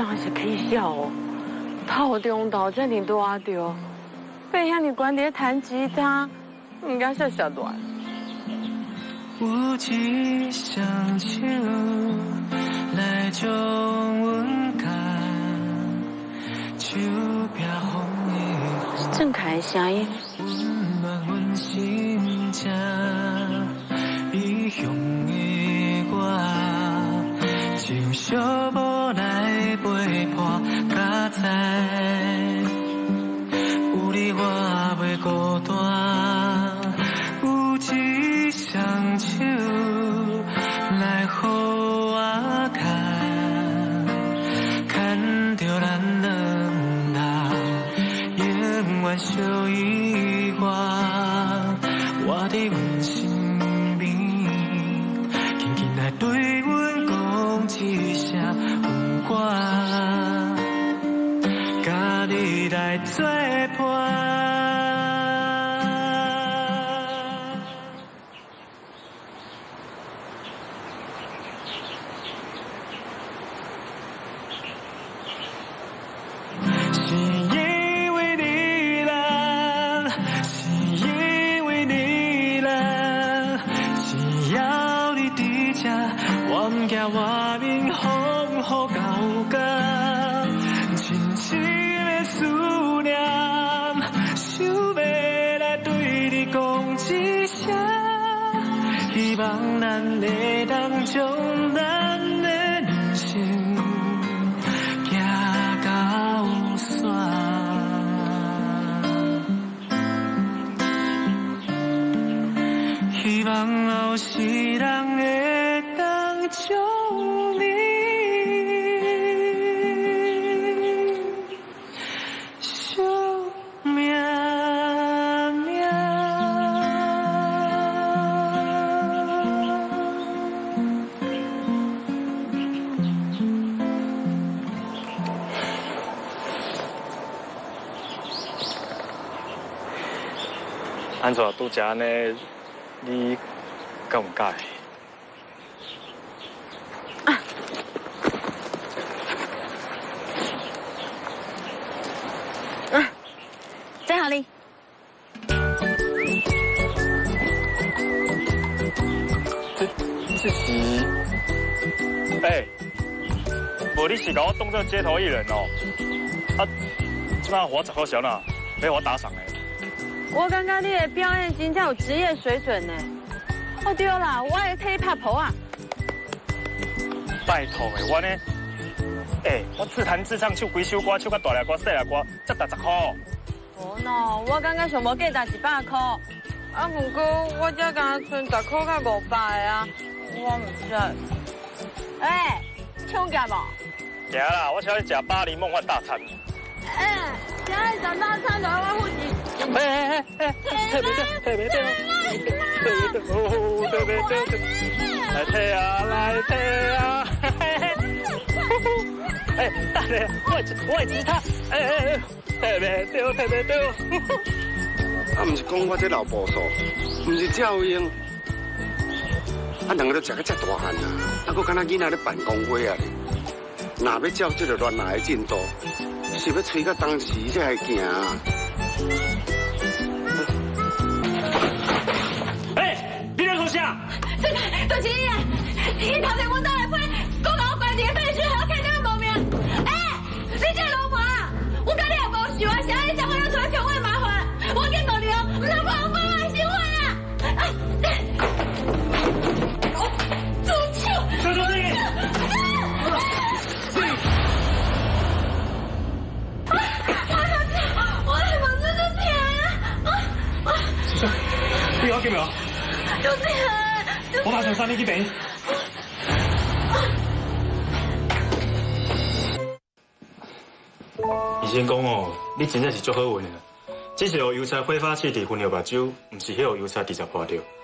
当是起痟哦，头中头遮尔大著，被遐尔悬伫咧弹吉他，毋惊摔摔乱。有一双手來將阮牽，手壁風的鄭凱的聲音。溫暖阮心情，異鄉的我，像小無來陪伴，敢知有你我袂孤單，有一雙手來予我牽，牽著咱兩人永遠相依偎，我佇阮身邊，輕輕來對阮講一聲不管，佮你來做伴。是因為你啦，是因為你啦，只要你佇這，我毋驚外面風雨交加，深深的思念，想欲來對你講一聲，希望咱會當將咱的人生行到煞。希望後世人會當將你惜命命。按怎拄才按呢？你敢有佮意？啊，這予你。這是，欸，無你是共我當做街頭藝人哦？啊，這擺予我10箍啥啦，欲我打賞的。我感覺你的表演真正有職業水準呢。哦對啦，我會替你拍噗仔。拜託的，我呢，欸，我自彈自唱唱幾首歌，唱甲大粒歌、細粒歌，才值10箍。無喏，我感覺上無價值100箍。啊，毋過我才敢若賰10箍較500的啊，我毋知。欸，搶劫無？行啦，我請你食巴黎夢幻大餐。欸，今日食大餐就愛我付錢。欸欸欸欸，退袂得，退袂得，退袂得，哦，退袂得，來退啊，來退啊！欸，等下，我的吉他，欸欸欸，退袂得，退袂得。啊，毋是講我這老步數，毋是照應。啊，兩個都食甲遮大漢啊，啊，閣敢若囡仔咧辦公會啊咧。若欲照這个戀愛的進度，是欲催到當時才會行啊。欸，你咧創啥？這個，就是伊啊！伊頭前阮兜來批，講共我關佇廢墟，予我看到無命。欸，你這個流氓，我佮你也無仇啊，啥你才會要出來挑我的麻煩？我警告你哦，毋通破壞我的生活啊！啊！我住手！小小姐。你要緊無？我馬上送你去病院。醫生講哦，你真正是足好運的，只是予郵差揮發氣體熏著目睭，毋是彼予郵差直接破著。